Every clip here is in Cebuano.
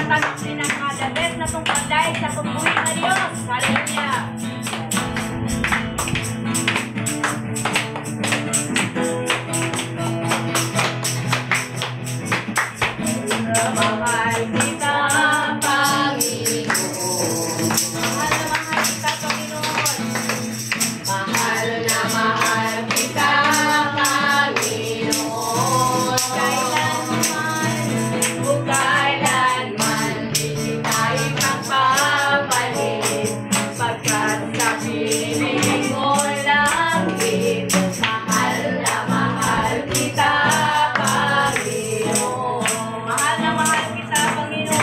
Ihatag ang pinaka the best na tong pagdait sa atong buhi nga Dios. Hallelujah. Mahal kita, Panginoon. Mahal na mahal kita, Panginoon. Mahal na mahal kita, Panginoon. Kailanman, O kailanman, di kita ipagpapalit, pagkat sa piling mo langit, mahal na mahal kita, Panginoon. Mahal na mahal kita, Panginoon.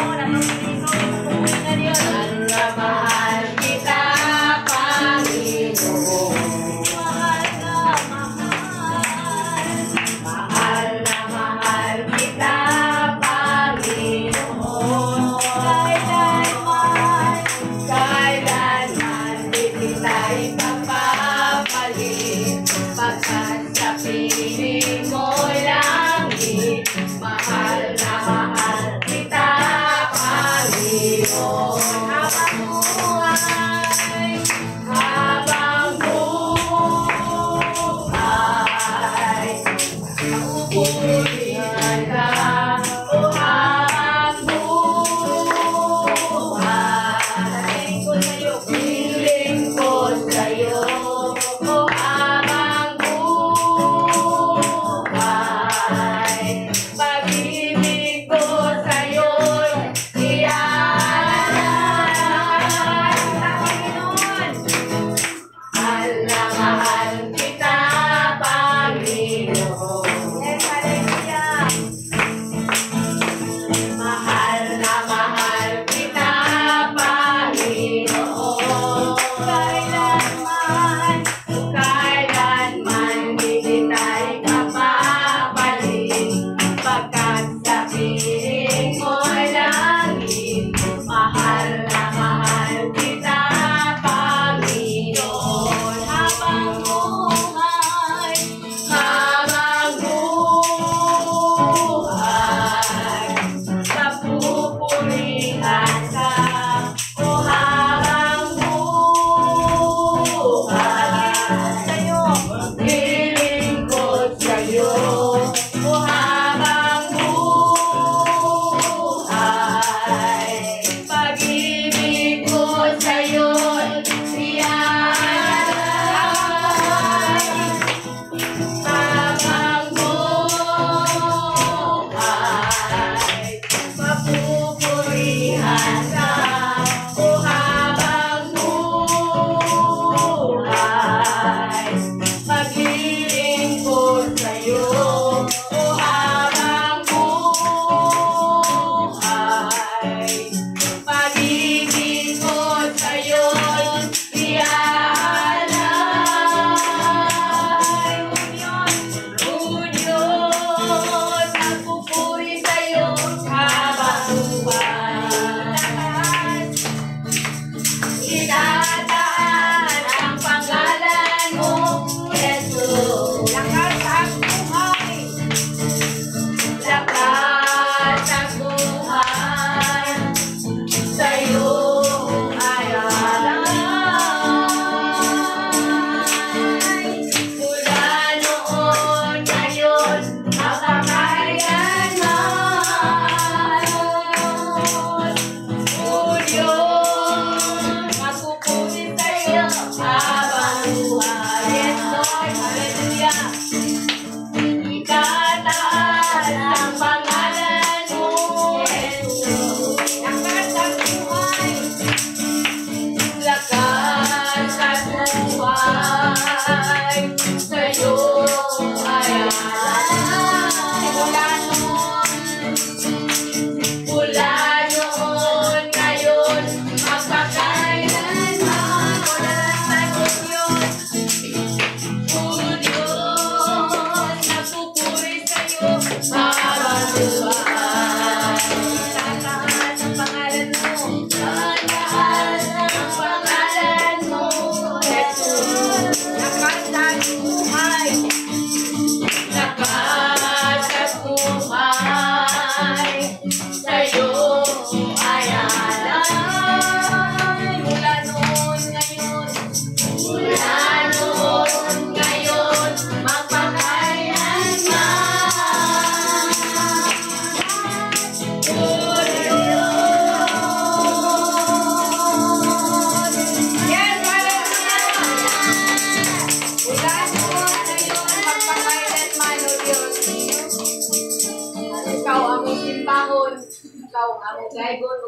Panginoon, ikaw ang among gaygon,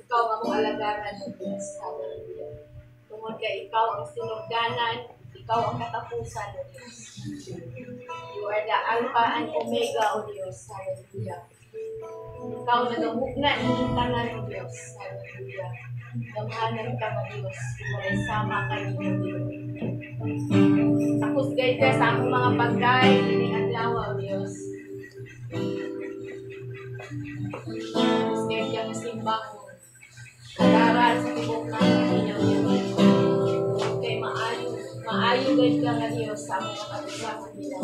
ikaw ang among alagaran, O Diyos. Hallelujah. Tungod kay ikaw ang sinugdanan, ikaw ang katapusan, O Diyos. You are the Alpha and Omega, O Diyos. Hallelujah. Ikaw nagamugna inyong tanan, O Diyos. Hallelujah. Gamhanan ka nga Diyos. Walay sama kanimo, Diyos. Sa kusgay ka sa among mga pagkain, ining adlaw, O Diyos. Kusgay ka nga simbahon. Kagaran sa tibok namin ninyo, Diyos. Kay maayo, maayo gayud ka nga Diyos sa among mga kasama nila.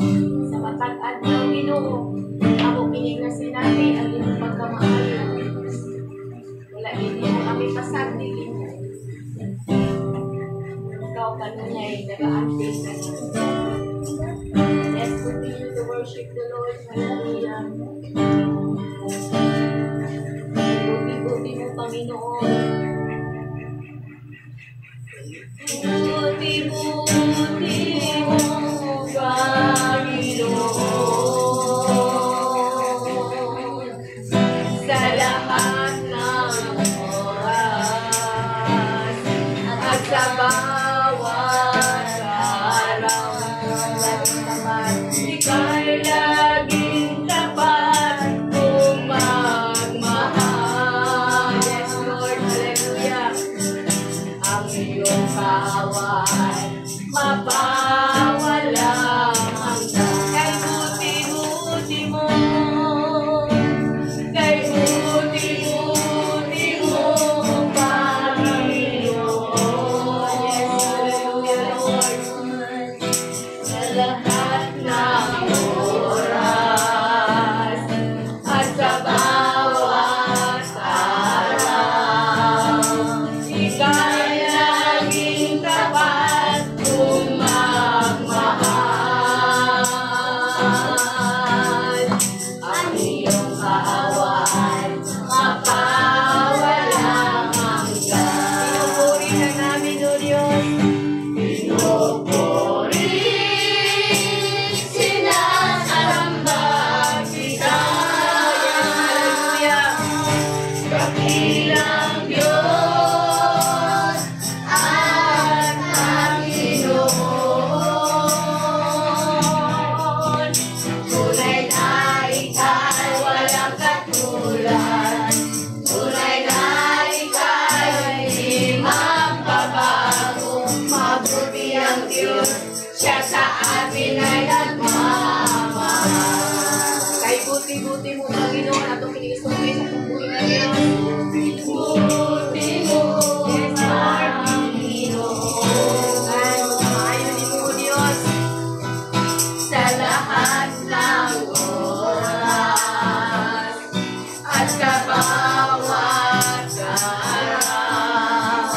Sa matag adlaw, Ginoo, amo kini nga sinati ang imong pagkamaayo. Wala gid mo kami pasagdi, Ginoo. Ikaw kanunay nagaanting na. Let's continue to worship the Lord. Hallelujah. Buti-buti mo, Panginoon. Buti-buti mo, Panginoon. Sa lahat ng oras at sa bawat araw. Laging tapat, ika'y laging tapat kung magmahal. Yes, Lord, hallelujah. Ang iyong kaawaan, mapawalang hanggan. Kay buti-buti mo, kay buti-buti mo, Panginoon. Yes, hallelujah, Lord. Sa lahat ng oras at sa bawat araw, ika'y laging tapat kung magmahal. Ang iyong kaawaan, mapawalang hanggan. Pinupuri ka namin, O Diyos. Pinupuri, sinasamba kita. Yes, hallelujah. Dakilang Diyos at Panginoon. Tunay na ika'y walang katulad. Tunay na ika'y di magbabago. Mabuti ang Diyos, siya sa atin ay nagmamahal. Kay buti-buti mo, Panginoon, atong kinisulti sa pagbuhi na Diyos. Buti mo, yes, Lord, Panginoon. Ay, maayo nimo, O Diyos, sa lahat ng oras at sa bawat araw.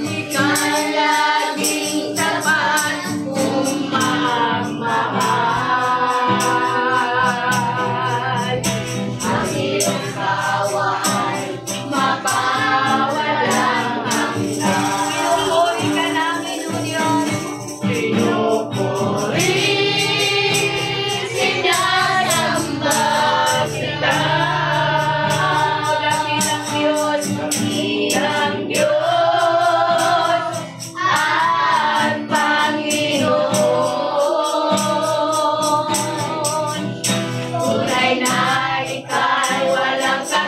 Ika'y laging tapat kung magmahal. Ang iyong kaawaan, mapawalang hanggan. Pinupuri ka namin, O Diyos. Pinupuri, sinasamba kita. Dakilang Diyos, dakilang Diyos at Panginoon. Tunay na ika'y walang katulad.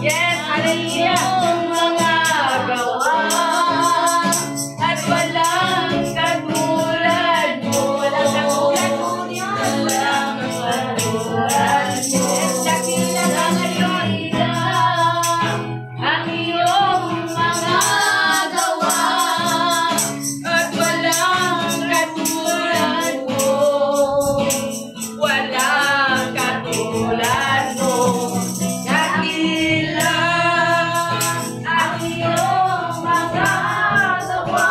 Yes, hallelujah. Mga gawa at walang katulad mo. Walang katulad mo, Diyos. Walang katulad mo. Yes, dakila ka nga, Diyos. Ang iyong mga gawa at walang katulad mo. Walang katulad mo. Dakila ang iyong mga gawa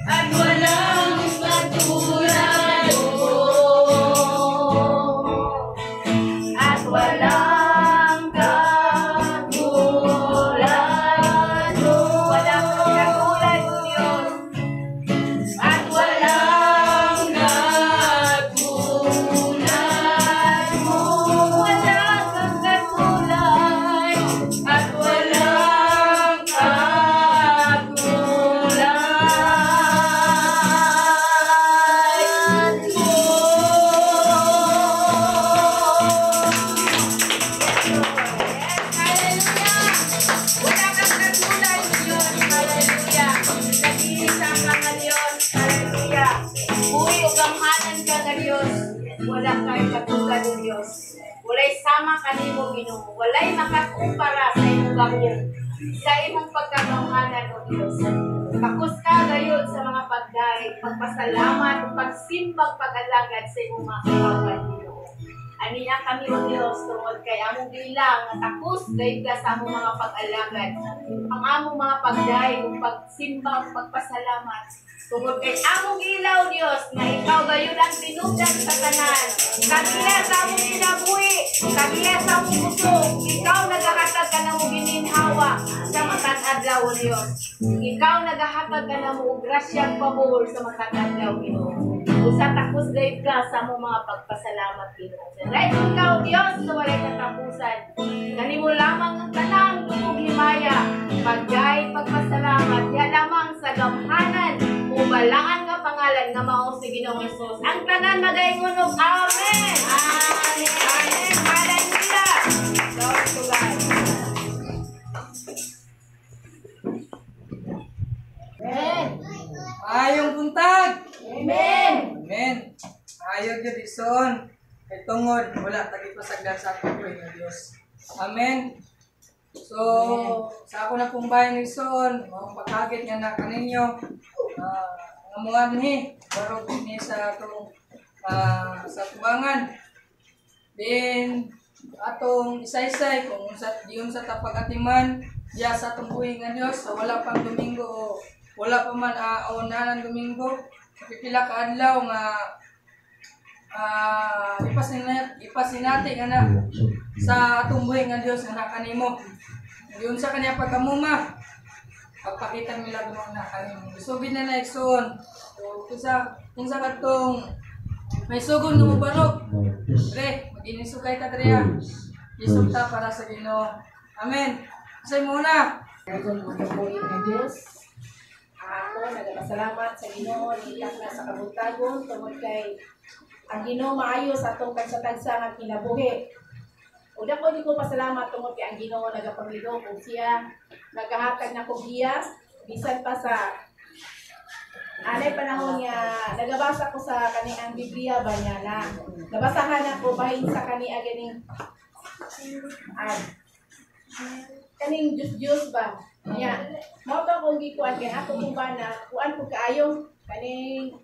at walang katulad mo. At walang katulad mo. Walang katulad mo, Diyos. At walang katulad mo. Wala kang katulad. At walang katulad mo. Yes, hallelujah! Wala kang katulad, Diyos. Hallelujah. Nag-iisa ka nga, Diyos. Hallelujah. Buhi ug gamhanan ka nga, Diyos. Wala kay katulad, o Diyos. Walay sama kanimo, Ginoo. Walay makakumpara sa imong gahom, sa imong pagkagamhanan, o Diyos. Takos ka gayud sa mga pagdayeg, pagpasalamat, ug pagsimbag pag-alagad sa imong mga katawhan, Ginoo. Ania kami, o Diyos, tungod kay among bilang nga takos gayud ka sa among mga pag-alagad. Ang among mga pagdayeg, ug pagsimba, ug pagpasalamat. Tungod kay among ilaw, Diyos, nga ikaw gayud ang tinubdan sa tanan. Kagiya sa among kinabuhi, kagiya sa among kusog, ikaw nagahatag kanamo gininhawa sa matag adlaw, o Diyos. Ikaw nagahatag kanamo og grasyang pabor sa matag adlaw, Ginoo. Usa takos gayud ka sa among mga pagpasalamat, Ginoo. Dayon ikaw, Diyos, sa walay katapusan. Kanimo lamang ang tanang dungog himaya, pagdayeg, pagpasalamat, diha lamang sa gamhanan o balaan nga pangalan nga mao si Ginoong Hesus. Ang tanan magaingon og Amen. Amen. Amen. Hallelujah. Glory to God. Amen. Maayong buntag! Amen. Amen. Maayo gyud, igsoon. Kay tungod wala ta gipasagdan sa atong buhi nga Dios. Amen. So, sa ako na pong bayan, igsoon, maong paghagit nga na kaninyo, nga mga ni barog ni sa atong sa tubangan. Then atong isaysay kung unsa diyon sa tapag-atiman diya sa atong buhi nga Dios sa wala pang Domingo o wala pa man o nanan Domingo, pipila ka adlaw nga ipasinati nga na sa atong buhi nga Dios nga nakanimo. Diyon sa kanya pagkamuma, pagpakita milagro na kanimo. Isugid na na, igsoon. So kinsa katong may sugon nga mobarog? Pre, mag-inisugay ta diri. Isog ta para sa Ginoo. Amen. Say muna. Daghang mga buhi nga Dios. Ako nagapasalamat sa Ginoo niiyak na sa kabuntagon tungod kay ang Ginoo maayo sa atong tagsa-tagsa nga kinabuhi. Ug dako di ko pasalamat tungod kay ang Ginoo nagapamilog ug siya nagahatag na kog giya bisan pa sa anay panahon nga nagabasa ko sa kani ang Biblia ba niya na nabasahan ako bahin sa kani ganing kaning Diyos ba niya mao to akong gikuan kay ako kung ba na kuan pud kaayo kaning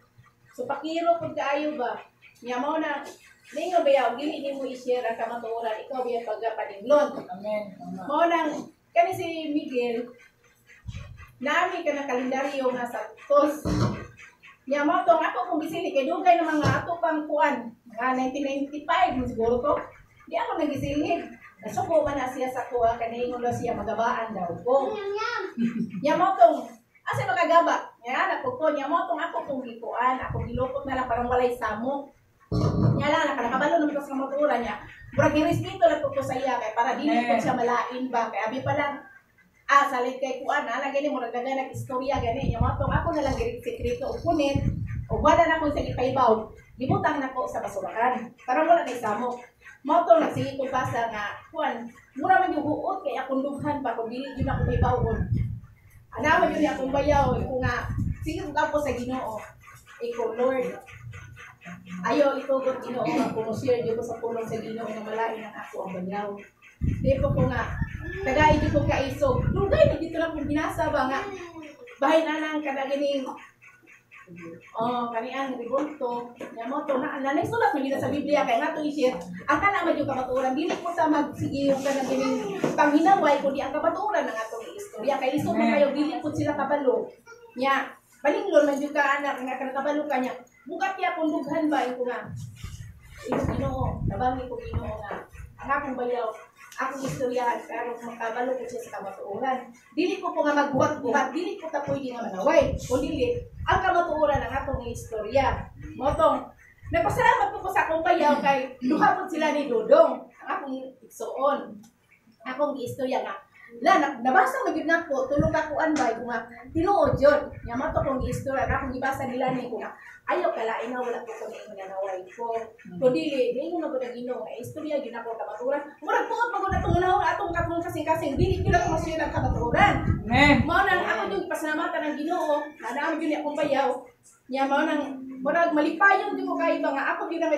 supakiro pud kaayo ba niya mao na ningo ba dili nimo i-share ang kamatuoran, ikaw biya pagapaninglon. Amen. Mao nang kani si Miguel nami ka na kalendaryo nga sa tos. Nya mao tong ako kung gisili kay dugay na mga ato pang kuan, mga 1995 mo siguro to. Di ako nagisilid. Nasuko man na siya sa kuha kani ingon daw siya magabaan daw ko. Nya mao tong asa makagaba? Nya na ko nya mao tong ako kung gikuan, ako gilupot na lang parang walay samok. Nya lang nakabalo naman ko sa kamatuoran niya. Murag girespeto lang ko sa iya kay para dili ko siya malain ba kay abi pa lang salit kay kuan na lang gani murag dagan nag istorya gani nya mao tong ako na lang sekreto og punit og wala na akong sa gipaibaw gibutang nako sa basurahan parang wala na isamok. Mao tong nagsige ko basa nga kuan mura man buot kay akong dughan pa kung dili gyud ako may bawon. Ana man yun akong bayaw ko nga sige ko kampo sa Ginoo. Iko Lord, ayo itugot Ginoo nga kung share gyud ko sa pulong sa Ginoo nga malain ang ako ang bayaw. Di po ko nga kada idi ko kaisog. Dugay na dito lang kung binasa ba nga bahin na lang kada gining oh, kani ang ribulto, nya mo to na nanay sulat man sa Biblia kay nga to i-share. Ang kana man yung kamatuoran dili ko sa magsige yung kanang gining panghinaway kundi ang kamatuoran ng atong istorya kay lisod man kayo dili pud sila kabalo. Nya palinglon man jud ka anak nga kanang kabalo ka nya. Bugat ya kung dughan ba ko nga. Iko Ginoo, tabangi ko Ginoo nga ang akong bayaw, akong istoryahan karon makabalo ko siya sa kamatuoran. Dili ko po nga magbuhat-buhat, dili ko ta pwede nga manaway. Kung dili, ang kamatuoran ang atong istorya. Motong, nagpasalamat po ko sa akong bayaw kay duha po sila ni Dodong, ang akong igsuon. Akong giistorya nga la nabasa man gyud nako tulo ka kuan bay ko nga tinuod jud. Nya mato kong giistorya akong gibasa nila ni ko nga ayaw kalain na wala ko ko nanaway ko. Kung dili, di mo na Ginoo nga istorya gyud ako kamatuoran. Murag puot man gud atong unahon atong katong kasing-kasing dili gyud ako masuyon ang kamatuoran. Amen. Mao nang ako gyud pasalamatan ang Ginoo, na naa gyud ni akong bayaw. Nya mao nang murag malipayon gyud ko kay ba nga ako gyud na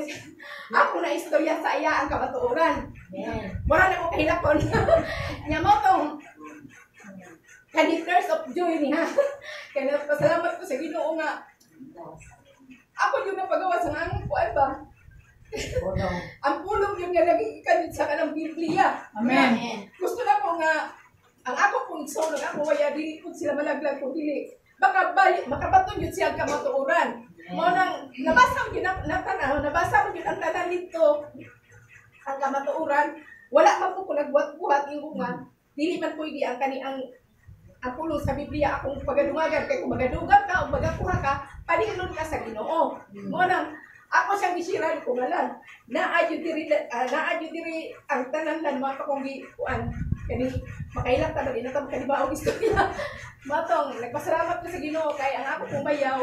ako na istorya sa iya ang kamatuoran. Amen. Wala na ko kahilakon. Nya mao tong kani curse of joy ni ha. Kaya pasalamat ko sa Ginoo nga ako yung napagawa sa ang kuan ba. Ang pulong yun nga nagigikan sa kanang Biblia. Amen. Gusto na ko nga ang ako pong igsoon ang ako waya dili pud sila malaglag kung dili. Baka makabaton yun siya ang kamatuoran. Mao nang nabasa mo yun ang natanaw, nabasa mo yun ang tanan nito ang kamatuoran. Wala man po ko nagbuhat-buhat yung nga dili man pwede ang kani ang pulong sa Biblia akong pagadungagan kay kung magadugang ka o magakuha ka paninglon ka sa Ginoo. Mao nang ako siyang gisiran ko nga lang naa jud diri ang tanan lan mo akong gikuan kani makailak ta dili na ta makalibaog istorya. Matong nagpasalamat ko sa Ginoo kay ang ako kong bayaw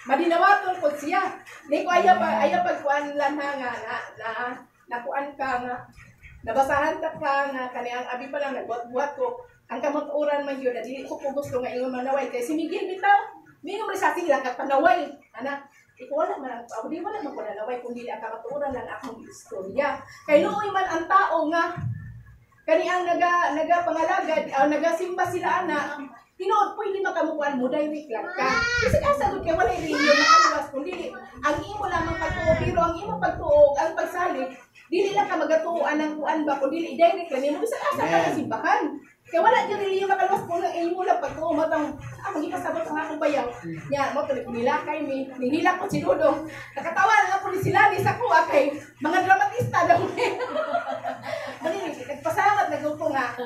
madinawaton ko siya. Di ko ayaw pagkuan lan ha nga na nakuan ka nga nabasahan ta ka nga kani ang abi pa lang nagbuhat-buhat ko ang kamatuoran man yun na dili ko po gusto nga ingon manaway kay si Miguel bitaw mingon man sa sila kag panaway ana iko wala man ang di wala man ko nanaway kung dili ang kamatuoran lang akong istorya kay luoy man ang tao nga kani ang naga pangalagad nagasimba sila ana tinuod pwede makamukuan mo direct lang ka kasi asa gud kay walay relihiyon makaluwas kung dili ang imo lamang pagtuo pero ang imo pagtuo ang pagsalig dili lang ka magatuoan ang kuan ba kung dili direct lang nimo bisan asa ka sa simbahan kay wala gyud relihiyon makaluwas kung ang imo lang pagtuo matang ako gipasabot ang akong bayaw nya mo tuloy nilakay mi nihilak ko si Dodong nakatawa na po ni sila ni sa kuha kay mga dramatista daw mani nagpasalamat na ko nga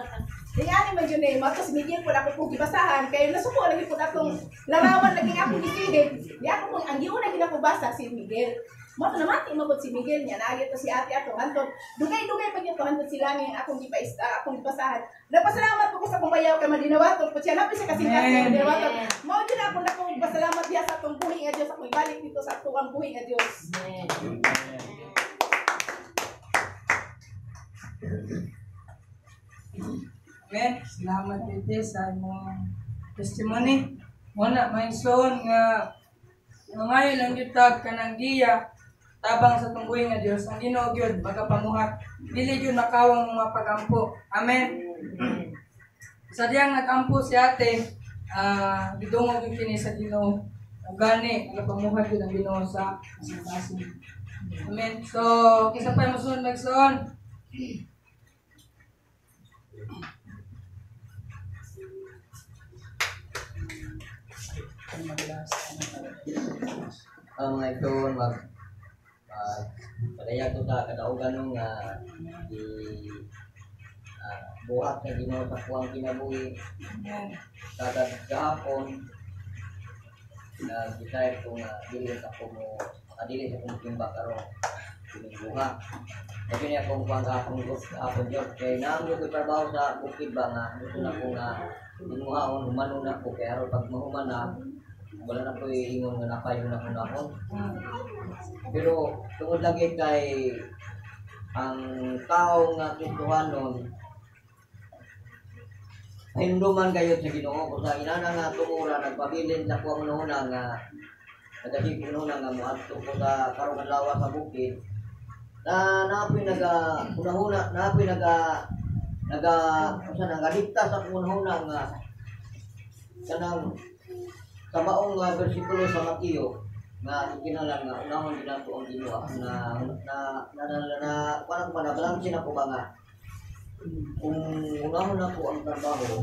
Diyani man yun eh, matos Miguel po ako pong gibasahan, kaya nasuko lagi po atong larawan lagi akong gisihid. Di ako pong, ang giuna gina ko basa si Miguel. Mo to namati mabot si Miguel niya, naagi to si ate ato, hantod. Dugay-dugay pa niya to, hantod sila niya akong akong gibasahan. Nagpasalamat po ko sa akong bayaw kay madinawaton po siya, napin siya kasing-kasing madinawaton. Mao jud ako nakong pasalamat diha sa atong buhi nga Dios, akong ibalik dito sa atong buhi nga Dios. Amen. Amen. Salamat dito sa imong testimony. Muna may son nga mangayo lang gyud ta kanang giya tabang sa tunggoy nga Dios ang Ginoo gyud magapamuhat. Dili gyud makawang mga pagampo. Amen. Sa diyang nagampo si ate, gidungog gyud kini sa Ginoo. Ug gani nagapamuhat gyud ang Ginoo sa kasing-kasing. Amen. So kinsa pa mosunod magsuon? Ang mga ito mag padayag ko sa kadaugan nung buhat na Ginoo sa kuwang kinabuhi kada gahapon nag-decide ko nga dili sa ko mo makadili sa kong timba karon buha. Kasi niya kung kuwang gahapon Dios kay naamo ko trabaho sa bukid ba nga gusto na ko nga imuhaon humanon na ko kay aron pag mahuman na wala na ko iingon nga napayo na ko. Pero tungod lagi kay ang tao nga Kristohanon Hinduman kayo sa Ginoo kung sa inana nga tumura nagpabilin sa kuwang una nga nagasipo una nga moadto ko sa karong adlaw sa bukid na naapoy naga hunahuna naapoy naga naga unsa nang gadikta sa hunahuna nga kanang sa maong nga bersikulo sa Mateo nga ginalan nga unahon ginato ang Ginoo na na na na, na parang panabalanse na ko ba nga kung unahon na ko ang trabaho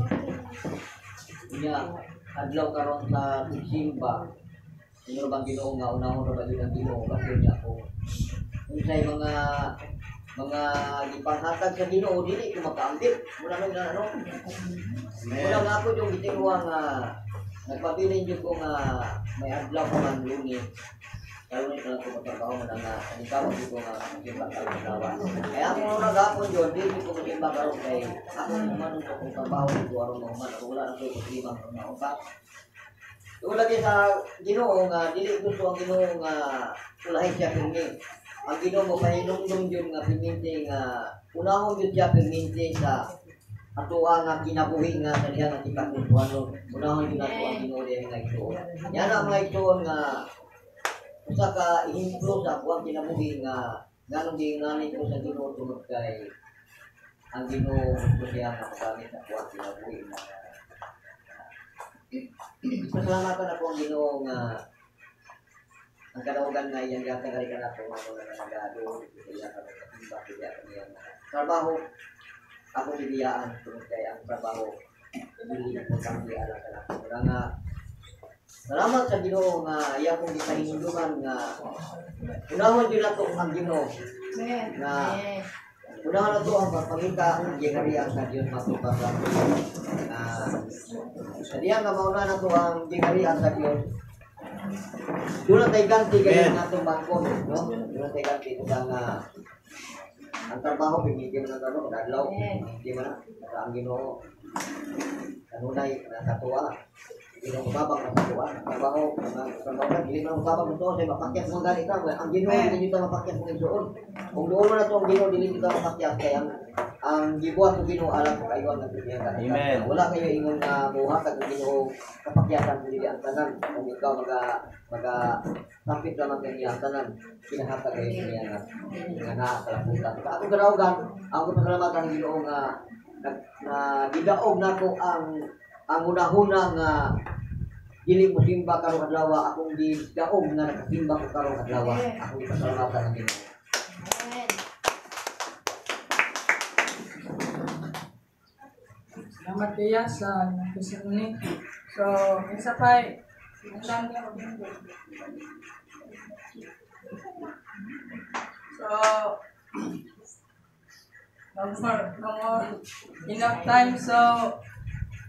niya adlaw karon sa Simba ingon bang Ginoo nga unahon ra ba gyud ang Ginoo kasi niya kung unsay mga mga gipanghatag sa Ginoo dili ko makaambit muna nang ano muna nga ako yung gitinguha nga nagpabilin jud ko nga may adlaw pa man Lunes karon na ko magtrabaho man nga anikaw ko nga simba karon adlaw. Kaya ako nung nagapon yun, dili ko magsimba karon kay ako naman ko trabaho ko aron mahuman ako wala na koy problema nga pa. Tungod lagi sa Ginoo nga dili gusto ang Ginoo nga ulahi siya pirmi. Ang Ginoo mo pahinumdum jud nga piminti nga unahon jud siya pirminti sa atoa nga kinabuhi nga sa diha nga kita kuntuanon. Unahon jud nato ang Ginoo diha nga igsuon. Yan ang mga igsuon nga usa ka ehemplo sa akuang kinabuhi nga nganong giingani ko sa Ginoo tungod kay ang Ginoo gusto siya nga magamit sa akuang kinabuhi. Pasalamatan ako ang Ginoo nga ang kadaugan nga iyang gihatag kay kanato nga mga nagaduol sa iya katimba sa iya trabaho ako gibiyaan tungod kay ang trabaho dili importante alang kanato. Nga salamat sa Ginoo nga iya kong gipahinumduman nga unahon gyud nato ang Ginoo. Nga unahon nato ang pagpangita ang gingharian sa Dios matubang nga sa diha nga mauna nato ang gingharian sa Dios. Doon na tayo ganti kayo natong bangkon, no? Doon na tayo ganti kung ang trabaho pinigyan mo ng trabaho, adlaw, hindi mo na ang Ginoo kanunay nakatuwa. Ginoo mababang ang tuwa, trabaho, trabaho na, dili man mababang ito, kaya mapakyat mo galit ka, ang Ginoo dili dito mapakyat mo igsuon. Kung doon mo na ito ang Ginoo dili dito mapakyat, kaya ang gibuhat ng Ginoo alam ko kayo ang nagbibiyan. Amen. Wala kayo ingon na buhat ang Ginoo kapakyatan dili ang tanan. Kung ikaw maga tapit lamang kaniya ang tanan, kinahatag kayo niya nga naa kalabutan. Sa akong kadaugan, ang pasalamatan ang Ginoo nga na gidaog nako ang hunahuna nga dili mo simba karong adlaw, akong gidaog nga nakasimba ko karong adlaw, akong gipasalamatan ang Ginoo. Amen. Salamat kaya sa ni. So, isa pa so, no more enough time. So,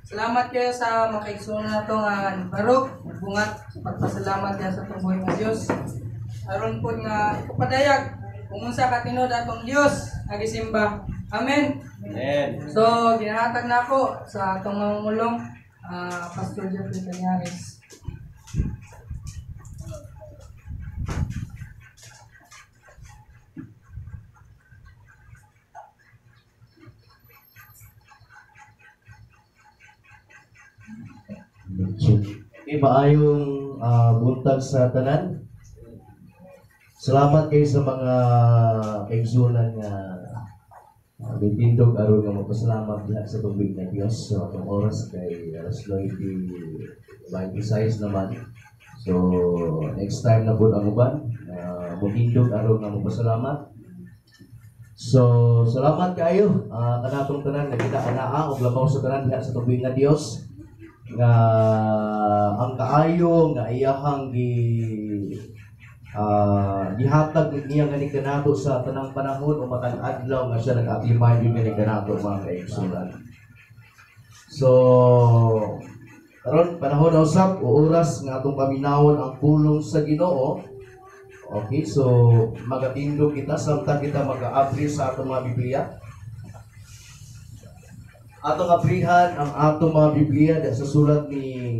salamat kayo sa makaigsoon na ito nga barog, bungat sa pagpasalamat kaya sa itong buhay ng Diyos. Aron po nga ipapadayag kung unsa ka tinuod atong Diyos nagisimba. Amen. Amen. So, ginahatag na ako sa atong mamumulong, Pastor Jeffrey Cañares. Okay, maayong buntag sa tanan. Salamat kayo sa mga kaigsunan nga mitindog aron nga magpasalamat diha sa tubig na Dios. So atong oras kay alas 9:26 naman. So next time na pud ang uban, mutindog aron nga magpasalamat. So salamat kayo kanatong tanan nga kita anaa og labaw sa tanan diha sa tubig na Dios nga ang kaayo nga iyahang gihatag niya nga ni kanato sa tanang panahon o matang adlaw nga siya nag-apliman yun nga ni kanato mga kaigsunan. So karon panahon na usab o oras nga atong paminawon ang pulong sa Ginoo. Okay, so magatindog kita samtang kita mag-aabri sa atong mga Biblia. Atong abrihan ang atong mga Biblia sa sulat ni